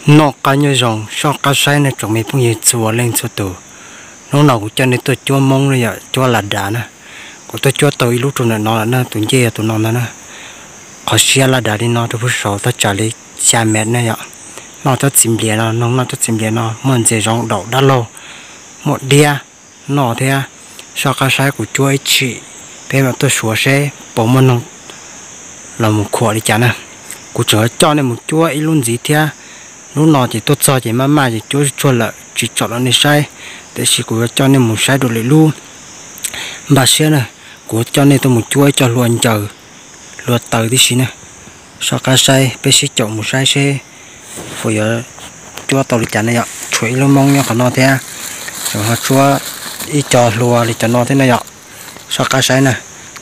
Noj qab nyob zoo, soj qab saib nej tsoom me phooj ywg txhua leej txhua tus. Hnub no kuv coj nej tuaj cuab Hmoob na yom, cuab las das na. Kuv tuaj cuab tau ib lub rau ntawm no lawm na, tus ncej yog tus no ntag na. Qhov siab las das li no rau pem saud tau tsawg li xya mev na yom. Noj tsob txiv nplias no, noog noj tsob txiv nplias no muaj ntses zoov daum dab laug, muaj diab noj thiab. Soj qab saib kuv cuab ib tshim, peb mam tuaj suav seb puas muaj noog los mus khuam li cas na. Kuv tseem yuav coj nej mus cuab ib lub ntxiv thiab. Lub no ces tuaj txog ces maj maj ces cuab tsuag tsuag lawm tsis tsom rau nej saib, tiam sis kuv yuav coj nej mus saib dua lwm lub. Npaj siab na, kuv coj nej tuaj mus cuab ib co hlua ncaws, hlua taws tib si na. Soj qab saib, peb sib caum mus saib seb puas yuav cuab tau li cas na yom. Tshuav ib lub Hmoob nyob qhov no thiab, tseem ho tshuav ib co hlua li cov no thiab na yom. Soj qab saib na,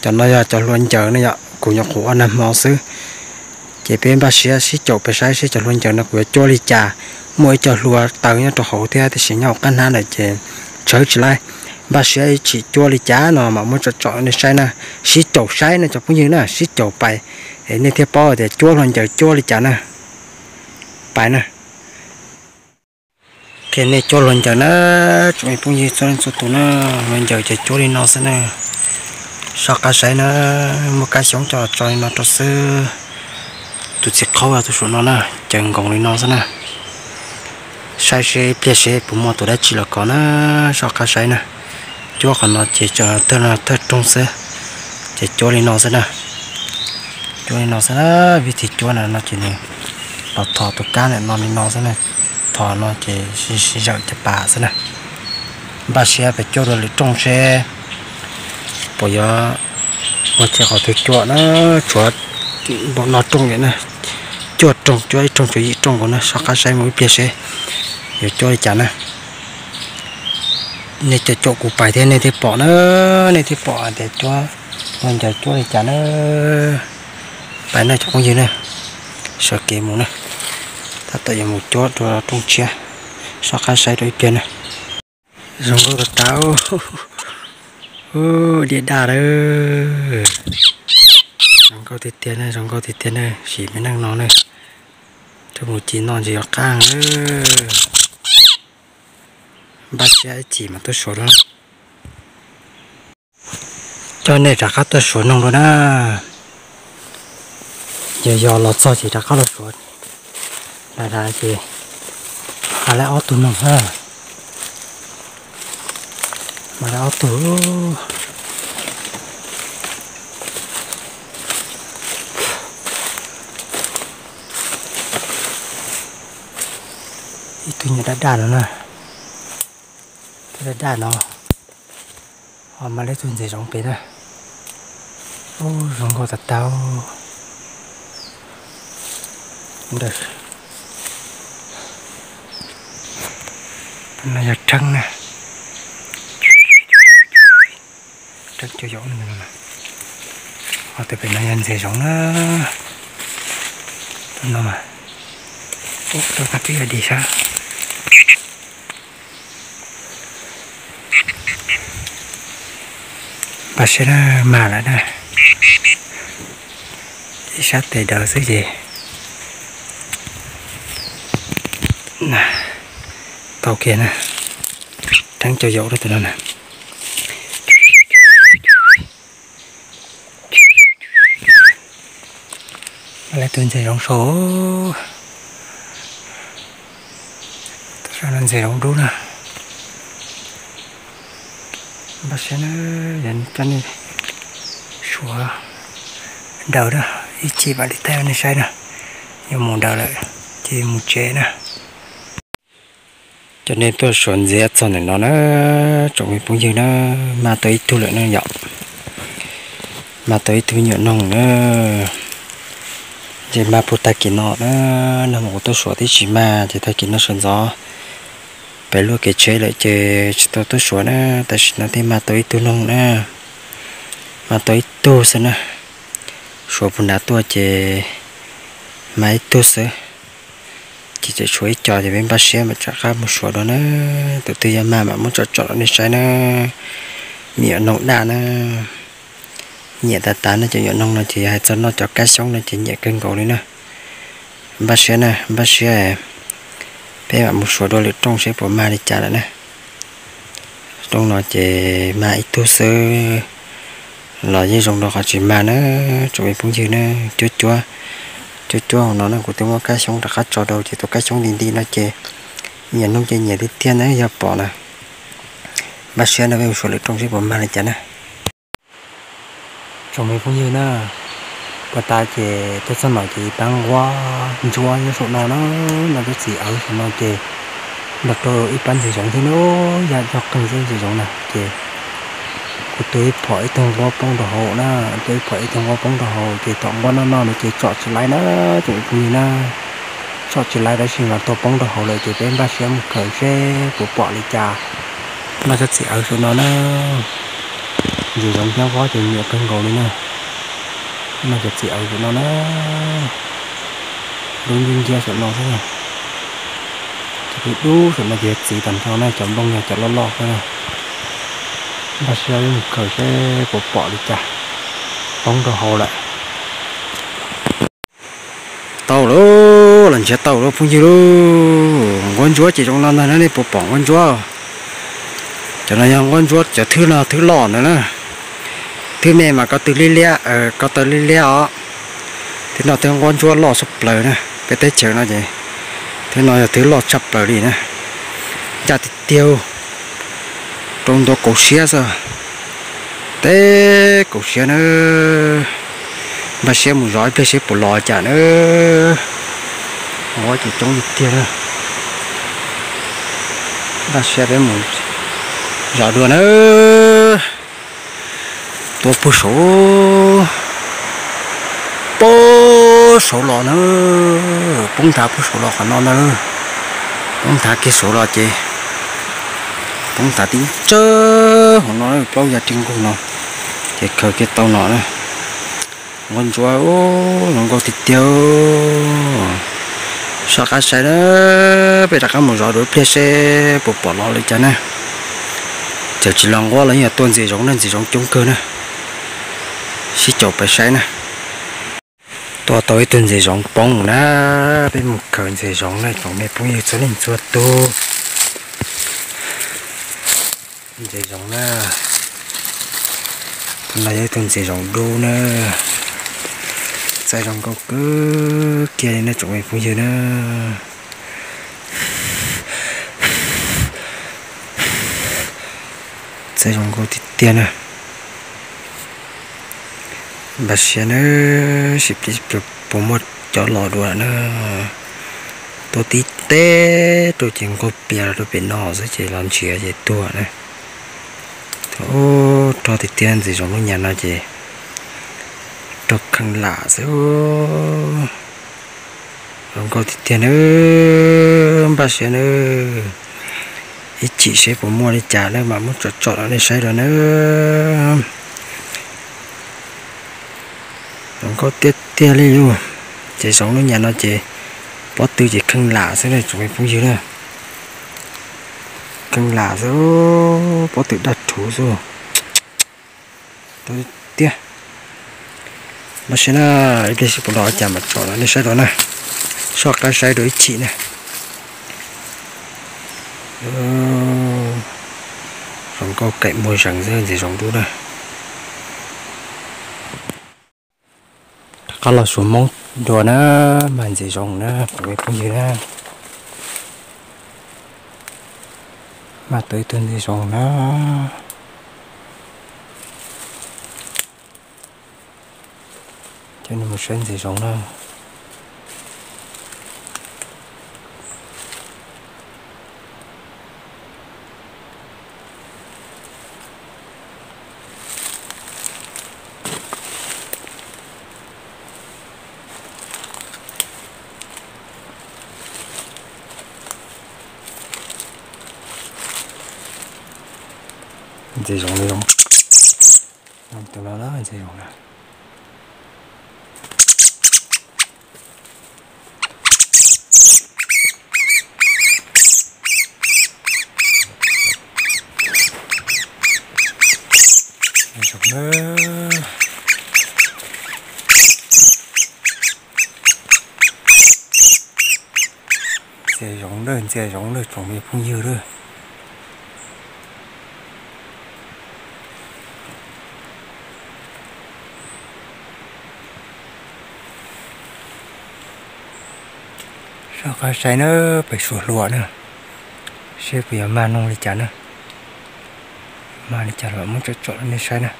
cov no yog cov hlua ncaws na yom, kuv nyuam qhuav ua nag hmo xwb. Ces peb npaj siab sib caum pes saib seb cov hlua ncaws no kuv yuav cuab li cas. Muaj ib co hlua taws nyob rau hauv thiab, tiam sis nyob hauv qab hnab lawm ces tshawb tsis laib. Npaj siab ib tshim cuab li cas no mam muab tsom tsom nej saib na. Sib caum saib no cov phooj ywg na, sib caum pais, es nej thiaj paub tias cuab hlua ncaws cuab li cas na. Pais na. Ces nej cuab hlua ncaws na, tsoom me phooj ywg txhua leej txhua tus na, hlua ncaws ces cuab li no xwb na. Soj qab saib na, muaj kab xyoob coj los tso li no rau xwb. Tus txiv qhaub yog tus saum no na, caws nkoos li no xwb na. Saib seb ib pliag seb puas muaj tus dab tsi los kov na, soj qab saib na. Cuab qhov no ces thawj no thawj rooj xwb, ces cuab li no xwb na. Cuab li no xwb na, vib thib cuab na no ces nws los thos tus kab ntawm no li no xwb na. Thos no ces sib zawm cov pas xwb na. Npaj siab pes cuab dua lwm rooj seb puas yuav ua ces qhov twg cuab na. Tshuav npaum no rooj lawm na, cuaj rooj, cuab ib rooj tshuav yim rooj nkaus na. Soj qab saib mus ib pliag seb yuav cuab li cas na. Nej caum caum kuv pais thiab nej thiaj pom na, nej thiaj pom hais tias cuab hlua ncaws cuab li cas na. Pais na cov phooj ywg na, sawv kev mus na, tab tom yuav mus cuab dua rooj tshiab, soj qab saib dua ib pliag na. Zoo nkauj tas tas, diaj daj lawm. Zoo nkauj tiag tiag na, zoo nkauj tiag tiag na, sim me neej no na, rau mus ci noj ntsis yuav qab na. Npaj siab ib chim mas tuaj suav dua. Coj nej rov qab tuaj suav noog dua na. Ces yog los txog ces rov qab los suav. Dav dav ces mas lawv ob tug noog na. Mas lawv ob tug. Ib tug nyuam daj daj no na. Tus daj daj no. Ho mas lawv tus ntses zoov pem na. Ub, zoo nkauj tas tas. No yog rheeb na. Rheeb cuab yaum no. Ho tus pem no yog ntses zoov na. Tus no mas. Ub, tus no twb yog dig sab. Npaj siab na, mag lawm na. Ib sab tes daws xwb ces tau kiag na. Rheeb cuab yaum rau tus no na. Lawv tus ntses zoov saud. Tus saud no ntses zoov dub na. Npaj siab na, yog coj nej suav daws na, ib chim mam li thaij nej saib na. Yuav mus daws lawm ces mus tsev na. Coj nej tuaj suav ntxiv txog ntawm no na, tsoom me phooj ywg na, mag tau ib tug lawm na yom. Mag tau ib tug nyuam noog na. Ces mag puag tag kis no na, nag hmo kuv tuaj suav tib tsis mag ces tag kis no sawv ntxov pem luaj kev tsheb lawm ces tsis tau tuaj suav na, tam sim no thiaj mag tau ib tug noog na. Mag tau ib tug xwb na. Suav puag nrad tuaj ces mag ib tug xwb. Ces tseem tshuav ib co ces peb npaj siab mam rov qab mus suav dua na. Tus twg yog mag mam muab tsom tsom rau nej saib na. Me nyuam noog daj na. Nyiam tas tas na, cov nyuam noog no ces yog hais txog noj cov kab xyoob no ces nyiam kawg nkaus li na. Npaj siab na, npaj siab. Peb mam mus xyuas dua lwm rooj seb puas mag li cas lawm na. Rooj no ces mag ib tug xwb los yeej zoo rau qhov tsis mag na, tsoom me phooj ywg na. Cuab cuab, cuab cuab hauv no na, kuv twb muab kab xyoob rov qab tso rau ces tus kab xyoob nti nti no ces nyias hnub ces nyias tiag tiag na yog pom na. Npaj siab no peb mus xyuas lwm rooj seb puas mag li cas na. Tsoom me phooj ywg na, puag ta ces tuaj txog no ces pab nquab ntsuab nyob saum no na, no cov txiv awv saum no ces nrog rau ib pab ntses zoov thiab na, yam cog qeeg xwb ntses zoov na ces kuv tua ib phom ib tug nquab poob rau hauv na, tua ib phom ib tug nquab poob rau hauv ces tom nquab noj noj no ces tsom tsis laib na, tsoom me phooj ywg na. Tsom tsis laib tab sis mas tua poob rau hauv lawm ces peb npaj siab mus khaws seb puas pom li cas. No cov txiv awv saum no na, ntses zoov thiab nquab ces nyiam kawg nkaus li na. No cov txiv awv saum no na, lub nciab nciab saum no xwb na. Cov dub dub saum no ces txiv tag nrho na, cov nplooj yog cov loj loj xwb na. Npaj siab mus khaws seb puas pom li cas, poob rau hauv lawm. Tau lauj, los nrhiav tau lauj phooj ywg lauj. Nquab ntsuab ces zoo no ntag na, nej puas pom nquab ntsuab? Cov no yog nquab ntsuab, cov thwb no thwb loj ntawd na. Thwb me mas ko tw liab liab, ko taw liab liab os. Thwb no thwb nquab ntsuab loj tshaj plaws na, peb teb chaws no ces thwb no yog thwb loj tshaj plaws li na. Ncaj tiag tiag, rau ntua kaum siab xwb, teb kaum siab na. Npaj siab mus zov ib pliag seb puas los cas na. Nquab ces coob tiag tiag na. Npaj siab peb mus zov dua na. Tua puag saud, puag saud los na, poob nthav puag saud los qhov no ntag. Poob nthav kiag saud los ces poob nthav tib tsawg hauv no, plaub yav ri nqug no, ces khaws kiag tau no na. Nquab ntsuab, zoo nkauj tiag tiag. Soj qab saib na, peb rov qab mus zov dua ib pliag seb puas pom los li cas na. Txawm tsis los nquab los yeej yog tua ntses zoov na, ntses zoov coob kawg na. Sib caum pais saib na. Tua tau ib tug ntses zoov poob na, peb mus khaws ntses zoov na, tsoom me phooj ywg txhua leej txhua tus. Ntses zoov na, no yog ib tug ntses zoov dub na, txaij zoo nkauj kawg kiag li na tsoom me phooj ywg na. Txaij zoo nkauj tiag tiag na. Npaj siab na, seb puas muaj cov los dua na. Tua tib teb rau ces nquag plias rau pem no xwb ces los nrhiav ces tuag na. Rog tiag tiag, ntses zoov lub nyam no ces rog kheej lam xwb. Zoo nkauj tiag tiag nawb, npaj siab nawb. Ib chim seb puas muaj li cas nawb mas muab tsom tsom rau nej saib rau nawb. Zoo nkauj tiag tiag li lauj. Ces zoov lub nyam no ces pob tw ces kheej lam xwb na tsoom me phooj ywg na. Kheej lam xwb, pob tw daj rhuv xwb. Tiag. Npaj siab na, ib pliag seb puas los cas mam tsom rau nej saib rau na. Soj qab saib rau ib chim na. Zoo nkauj kaim muag zees xwb ntses zoov dub na. Rov qab los xyuas Hmoob dua na, mag ntses zoov na, phooj ywg na. Mag tau ib tug ntses zoov na. Coj nej mus saib ntses zoov na. Ntses zoov li zoo. Tus no na ntses zoov na. Ntses zoov na. Ntses zoov na. Ntxias zoov lawm tsoom me phooj ywg lawm. Soj qab saib na, pem suav hlua na, seb puas yog mag noog li cas na. Mag li cas los muab tsom tsom rau nej saib na.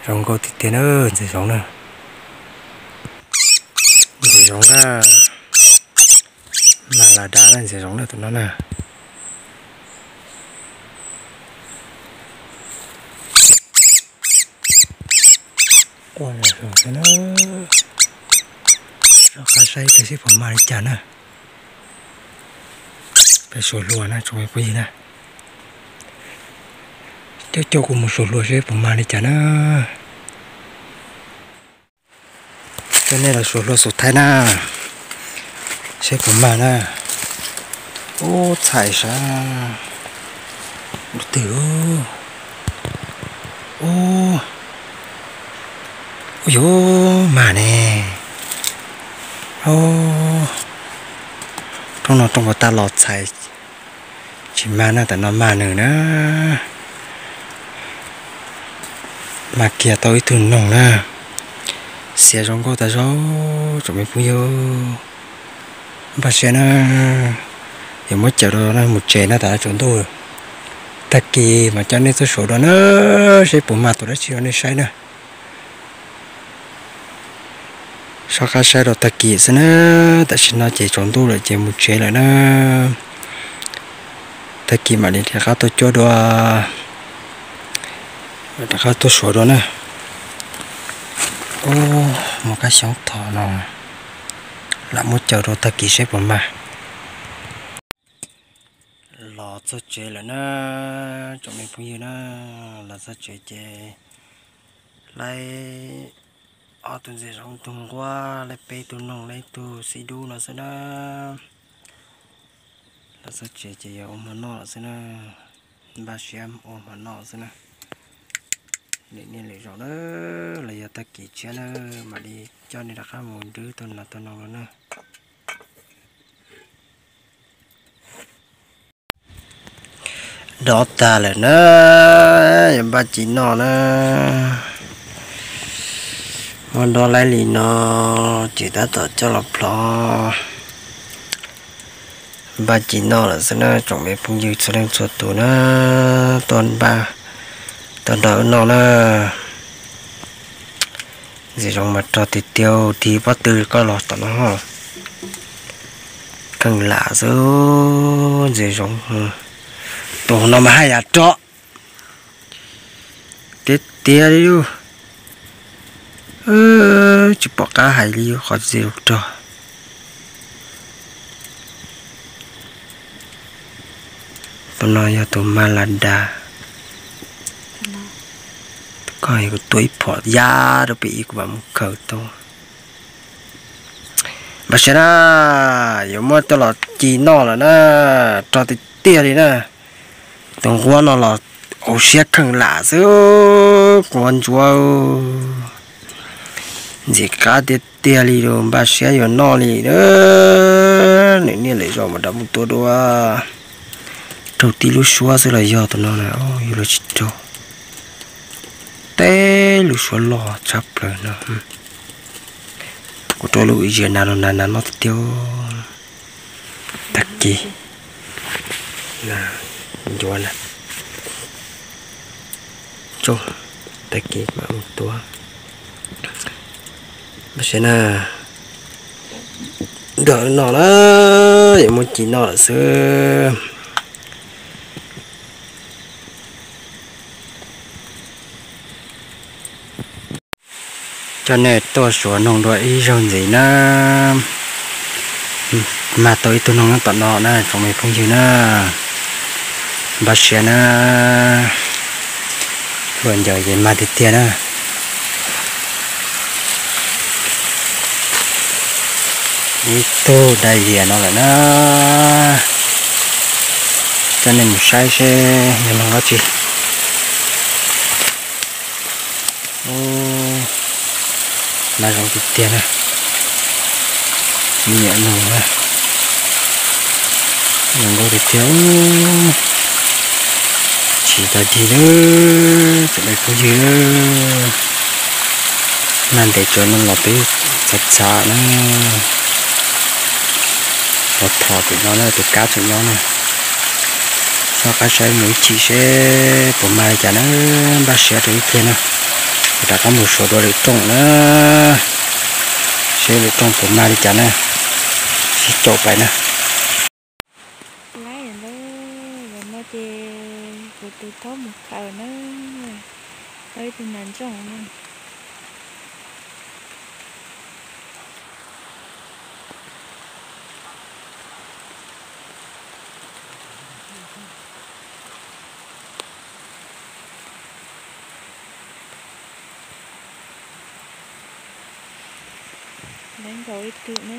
Zoo nkauj tiag tiag na, ntxias zoov na. Ntxias zoov na, mag las das na, ntxias zoov na tus no na. Soj qab saib kawg seb puas mag li cas na. Pem suav hlua na tsoom me phooj ywg na. Coj coj kuv mus suav hlua seb puas mag li cas na. Coj nej los suav hlua xus thaib na, seb puas mag na. Ub, txhais sab lub twg. Ub, ub yuav mag ne. Ub, roob no rooj puas tag los txhais tsis mag na, tam no mag nws na. Mag kiag tau ib tug noog na. Xiav zoo nkauj tas zog tsoom me phooj ywg. Npaj siab na, yuav muab cawm rau mus tsev na, tam tsaus ntuj. Tag kis mas coj nej tuaj suav dua na, seb puas mag tus dab tsi rau nej saib na. Soj qab saib rau tag kis xwb na, tam sim no ces tsaus ntuj lawm ces mus tsev lawm na. Tag kis mam li rov qab tuaj cuab dua, rov qab tuaj suav dua na. Ub, mus kab xyoob tho no, lam muab cawm rau tag kis seb puas mag. Los txog tsev lawm na, tsoom me phooj ywg na, los txog tsev ces laib ob tug ntxias zoov, ib tug nquab, laib peb tug noog, laib ib tug xib dub no xwb na. Los txog tsev ces yog ua hmo noj lawm xwb na, npaj siab ua hmo noj xwb na. Lwm niaj lwm zaus na, los yog tag kis tshiab na, mam li coj nej rov qab mus nrwb tau nas tau noog lawm na. Dov tag lawm na, yuav npaj ci noj na. Muab dob laib li no ces tab tom coj los plhov npaj ci noj lawm xwb na, tsoom me phooj ywg txhua leej txhua tus na, tuaj npaj, tuaj nrog wb noj na. Ntxias zoov mas rog tiag tiag, tig pob tw koj los tom no ho. Kheej lam xwb, ntxias zoov. Tus no mas haj yam rog tiag tiag li lauj. Tsis pom qab hais li qhov ntxias zoov rog. Tus no yog tus mas las das. Koj kuv tua ib phom yaj rau pem ib, kuv mam mus khaws tau. Npaj siab na, yuav muab coj los ci noj lawm na, rog tiag tiag li na. Tus nquab no los hauv siab kheej lam xwb, quav ntsuav ntxim qab tiag tiag li los npaj siab yuav noj li na. Lwm niaj lwm zaus mas rov mus tua dua, raug tib lub suab xwb los yog tus no na, yus los tsis raug. Teb lub suab loj tshaj plaws no. Kuv rau lub zias nas los nas nas noj tiag tiag. Tag kis na, ncuav na, tsooj, tag kis mam mus tua. Npaj siab na, nrog wb noj na, yuav muab ci noj lawm xwb. Coj nej tuaj suav noog dua ib zaug ntxiv na. Mag tau ib tug noog nyob tom no na tsoom me phooj ywg na. Npaj siab na, hlua ncaws ces mag tiag tiag na. Ib tug dai vias no lawm na. Coj nej mus saib seb yog noog dab tsi. Nag zoo tiag tiag na, me nyuam no na, zoo nkauj tiag tiag. Tsis tau dig na, tsoom phooj ywg, nag ntev tso no los peb txhav txhav na, los thom tseem nyob na, tus kab tseem nyob na. Soj qab saib mus ib chim seb puas mag li cas na, npaj siab rau ib pliag na, kuv rov qab mus suav dua lwm rooj na, seb lwm rooj puas mag li cas na, sib caum pais na. Laib ntawd, zaum no ces kuv tus thaub mus khaws na, tau ib tug nas ntsooj na. Laib nkaus ib tug na.